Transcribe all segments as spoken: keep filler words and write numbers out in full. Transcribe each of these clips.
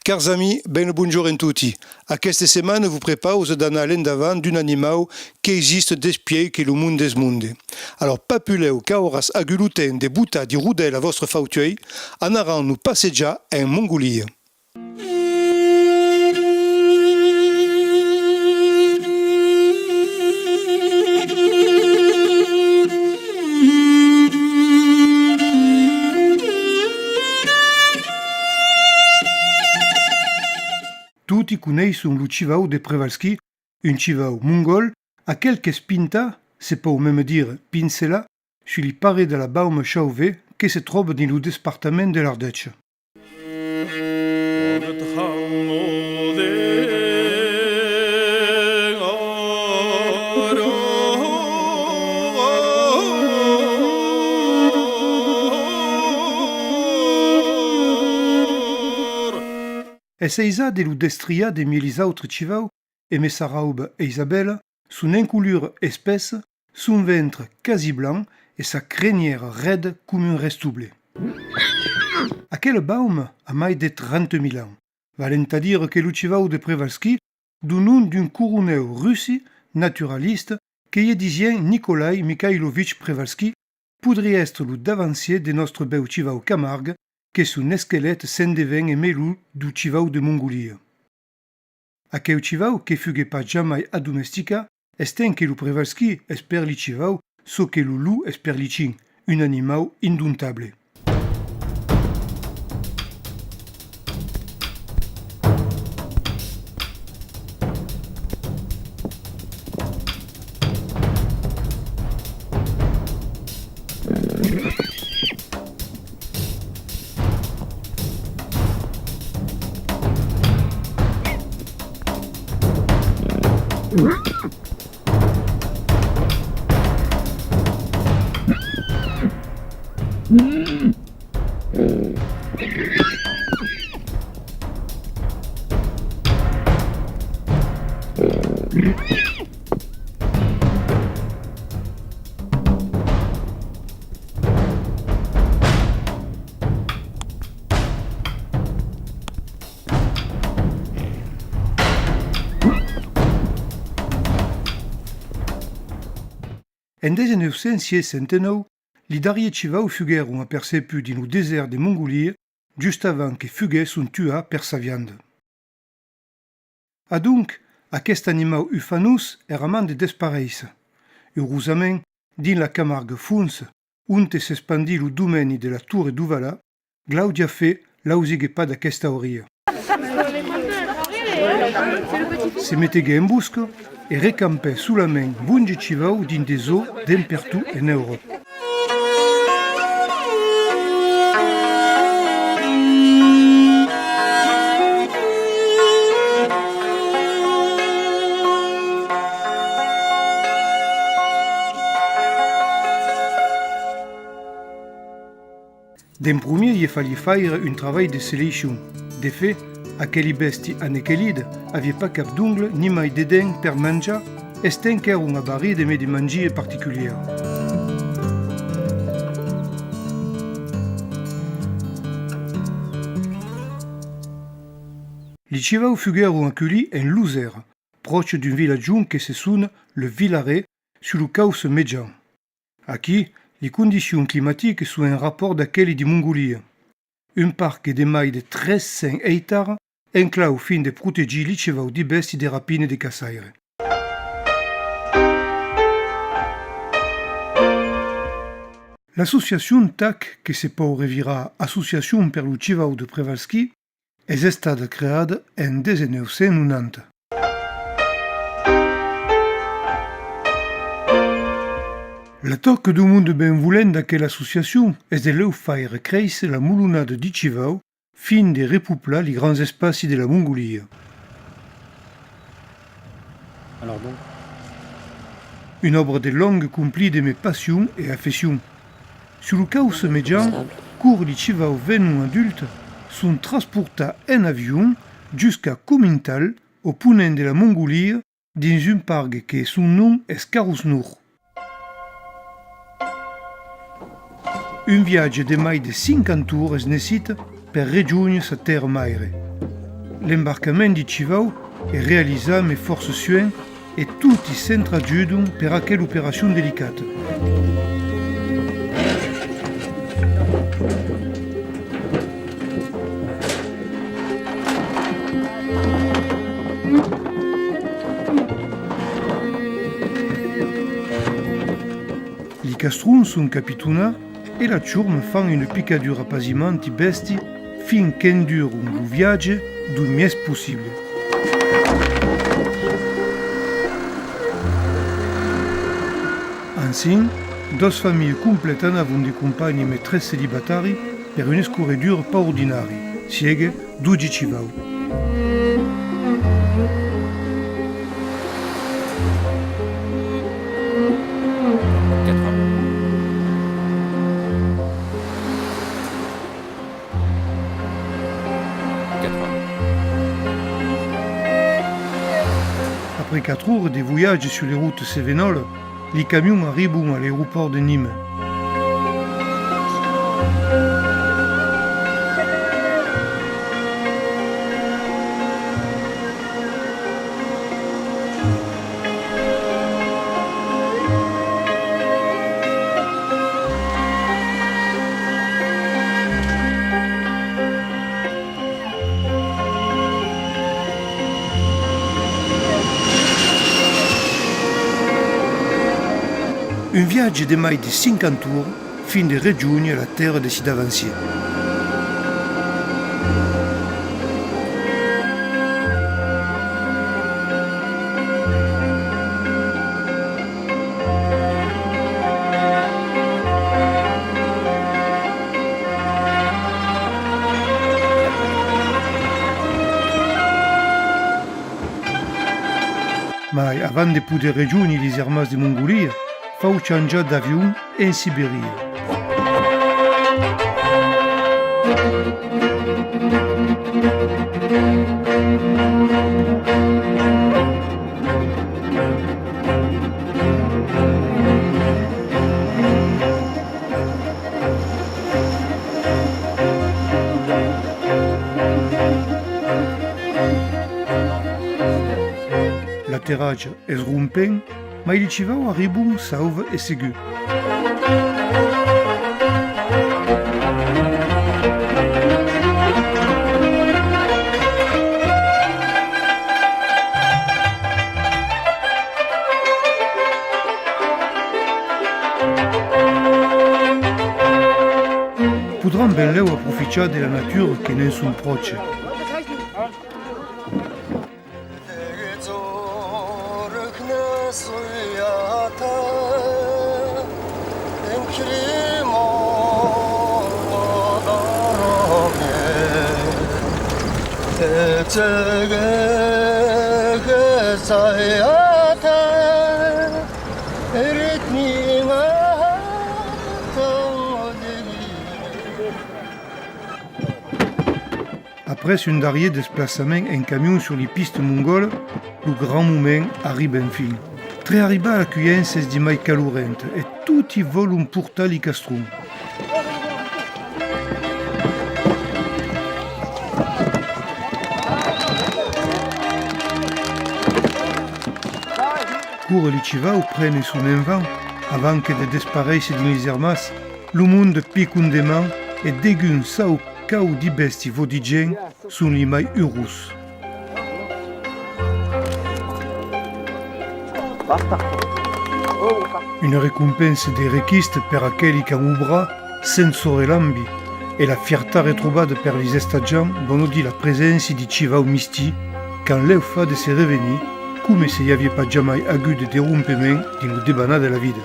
Cars amics, ben lo bonjorn en toti. Aquesta setmana vos prepause d'anar a l'endavant d'un animau qu'existe despièi que lo monde es monde. Alòrs, pas pus lèu qu'auratz agut lo temps de botar de rodèls a vòstre fautuèi, anaram nos passejar en Mongolia. Toti coneisson lo chivau de Przewalski, un chivau mongòl, aquel qu'es pintat, se pòu mème dire pincelat, sus li parets de la bauma Chauvet que se tròba dins lo despartament de l'Ardèche. Es aisat de lo destriar demie lis autres chivaus, emé sa rauba Isabella, son encolura espessa, son ventre quasi blanc e sa crenièra reda coma un restoble. Aquela bauma a mai de trenta mila ans, valent a dire que lo chivau de Przewalski dona nom d'un coronèu russi naturalista que i disián Nikolai Mikhailovich Przewalski, podriá èstre lo davancièr de nòstre bèu chivau Camargue, que son esquelet s'endeven emé lo dau chivau de Mongolia. Aqueu chivau que fuguet pas jamai adomesticat, estent que lo Przewalski es per li chivaus çò que lo lop es per li chins, un animau indomptable. En dètz-e-nòu cent seissanta-nòu, li darriers chivaus fuguèron aperceputs dins lo desèrt de Mongolia, just avant que fuguèsson tuats per sa vianda. Adonc, aqueste animau ufanós èra a man de desparéisser. Urosament, dins la Camargue fonsa, onte s'espandís lo domeni de la Torre d'Uvala, Glaudia Fe l'ausiguet pas d'aquesta aurelha. Se meteguet en bosca e recampet solament onze chivaus dins de zoos d'en pertot en Euròpa. D'en promier, i faliá faire un travalh de seleccion. De fach, aqueli bèsti anequelidas avián pas cap d'ongle ni mai de dents per manjar, estent qu'èran avarits emé de mangias particulièras. Li chivaus fuguèron aculhits en Losera, pròche d'un vilatjon que se sona Le Villaret, sus lo Causse Mejan. Aquí, li condicions climaticas son en rapòrt d'aqueli de Mongolia. Un parc de mai de tres cents ectaras enclau fin de protegir li chivaus di bèsti de rapina de caçaires. L'associacion TAC, que se pòu revirar Associacion per lo Chivau de Przewalski, es estada creada en dètz-e-nòu cent nonanta. La tòca dau monde benvolent d'aquela associacion es de lèu faire créisser la molonada di chivaus fin de repoplar li grands espacis de la Mongolia. Alors donc. Una òbra de lònga complida emé passion e afeccion. Sus lo Causse Mejan, quora li chivaus venon adultes, son transportats en avion jusca Kumintal, au ponent de la Mongolia, dins un pargue que son nom es Karosnor. Un viatge de mai de cinquanta oras es necite per rejónher sa tèrra maire. L'embarcament di chivau es realizat amb fòrça suenh e toti s'entrajudan per aquela operacion delicata. Li castrons son capitonats e la chorma fan una picadura apasimanti bèsti fin qu'enduran lo viatge dau mièlhs possible. Ansin, doas familhas complètas anavon de companha amb tres celibataris per una escorredura pas ordinària, siegue dotze chivaus. Après quatre oras de voiatge sus li rotas cevenolas, li camions arribon a l'aeropòrt de Nimes. Un viatge de mai de cinquanta oras fin de rejónher la tèrra de si davanciers. Mai, avant de poder rejónher lis ermas de Mongolia, fau chanjar d'avion en Siberia. L'aterratge es rompent, mai li chivaus arribon sauves e segurs. Podràn benlèu aprofichar de la natura que ne'n son pròches. Après un darrièr desplaçament en camion sus li pistas mongolas, lo grand moment arriba enfin. Tre arribar, l'aculhença es di mai calorenta e toti vòlon portar li castrons. Quora li chivaus prenen son envant, avant que de desparéisser dins lis ermas, lo monde picon de mans e degun sau cau di bèsti vòl di gents son li mai urós. Una recompensa de requista per aqueli qu'an obrat sens se relambir, e la fiertat retrobada per lis estatjants, vòl dire la preséncia di chivaus mistics, qu'an lèu fach de se revenir, coma se i aviá pas jamai agut de derrompement dins lo debanar de la vida.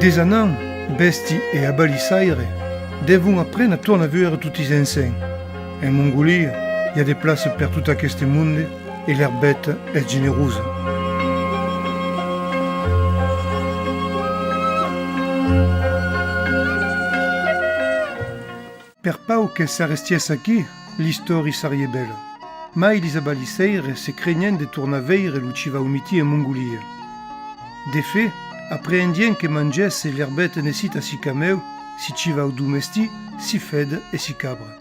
Desanant, bèsti e abalissaire, Devon aprene a tornar veire totis ensems. En Mongolia, i a de plaça per tot aqueste monde e l'erbeta es generosa. Per pauc que s'arrestièsse aquí, l'istòri sariá bèla. Mai lis abalisseires se crenián de tornar veire lo chivau mitin en Mongolia. De fach, aprehendián que mangèsse l'erbeta naissita a si camèus, si chivau domestics, si fedas e si cabras.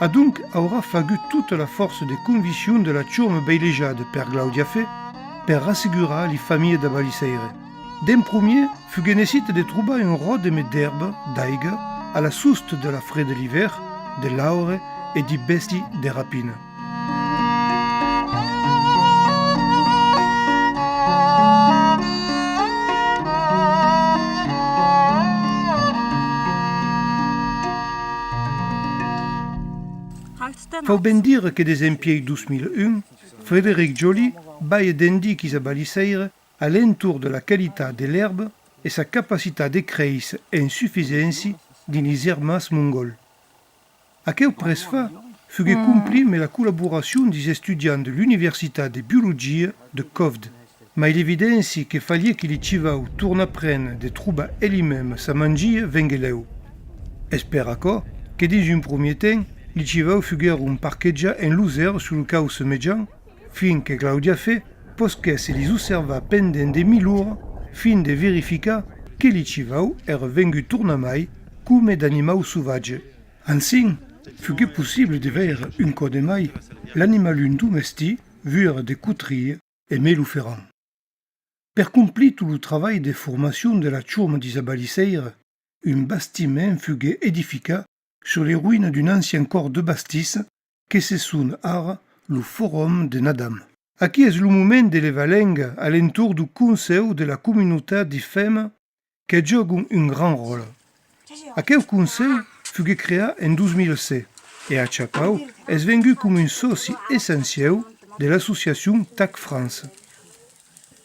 Adonc aurà fagut tota la fòrça de conviccion de la chorma bailejada per Claudia Fe per rassegurar li familhas d'abalisseires. D'en promier, fuguèt naissita de trobar un ròdeme d'èrba, d'aiga, a la sosta de la freda l'ivèrn, de l'aure e di bèsti de rapina. Fau ben dire que desempièi dos mila un, Frederic Joly balha d'endicis abalisseires a l'entorn de la qualitat de l'èrba e sa capacitat de créisser en sufiséncia dins lis ermàs mongòls. Aqueu prètzfach fuguèt complit me la collaboracion dis estudiants de l'Universitat de Biologia de Kovd, mai l'evidéncia que faliá que li chivaus tornasson aprene de trobar eli-mèmes sa mangia venguèt lèu. Es per aquò que dins un promier temps li chivaus fuguèron parquejats en losèra sus lo causse mejan, fin que Claudia Fe posquèsse lis observar pendent de mila oras, fin de verificar que li chivaus èran venguts tornar mai coma d'animaus sauvatges. Ansin, fuguèt possible de veire un còp de mai l'animalum domestic vuire de cotria e me lo feram. Per complir tot lo travalh de formacion de la chorma dis abalisseires, un bastiment fuguèt edificat sus li roïnas d'un ancian còr de bastissa que se sona ara lo Forum de Nadam. Aquí es lo moment de levar lenga a l'entorn dau Consèu de la Comunautat di Femas que jògan un grand ròtle. Aqueu consèu fuguèt creat en dos mila sèt e a cha pauc es vengut coma un sòci essenciau de l'associacion Tac France.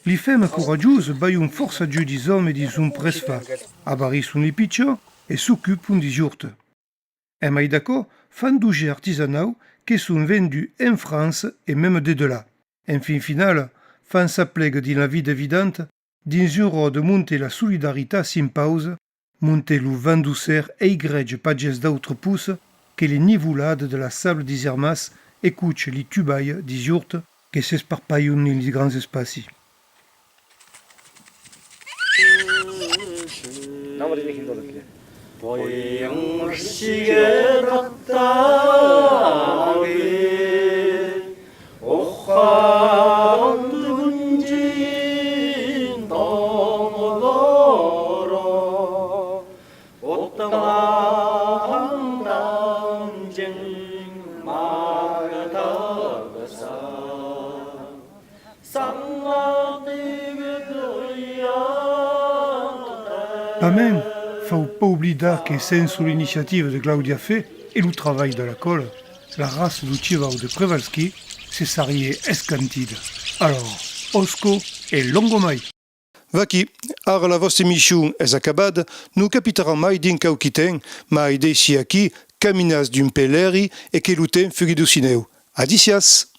Li femas coratjosas balhan fòrça ajudar lis òmes dins son prètzfach, abarisson li pichòts e s'ocupan dis ortas. En mai d'aquò, fan d'objèctes artisanaus que son venduts en França e mème de delà. En fin finala, fan s'aplegar dins la vida vidanta dins un ròtle monte la solidaritat s'impausa, monte lo vent dusser eigrèja pagès d'autra possa que li nivoladas de la sabla dis ermàs e cocha li tubalhas dis ortas que s'esparpalhan dins li grands espacis. Pasmens, fau pas oblidar que sensa l'iniciativa de Claudia Fe e lo travalh de la còla, la raça dau chivau de Przewalski se sariá escantida. Alòrs, òsca e lònga mai! Vaquí, ara la vòstra emission es acabada, nos capitaram mai dins quauqui temps, mai d'aicí aquí, caminatz d'un pè lèri e que lo temps fugue docinèu. Adissiatz!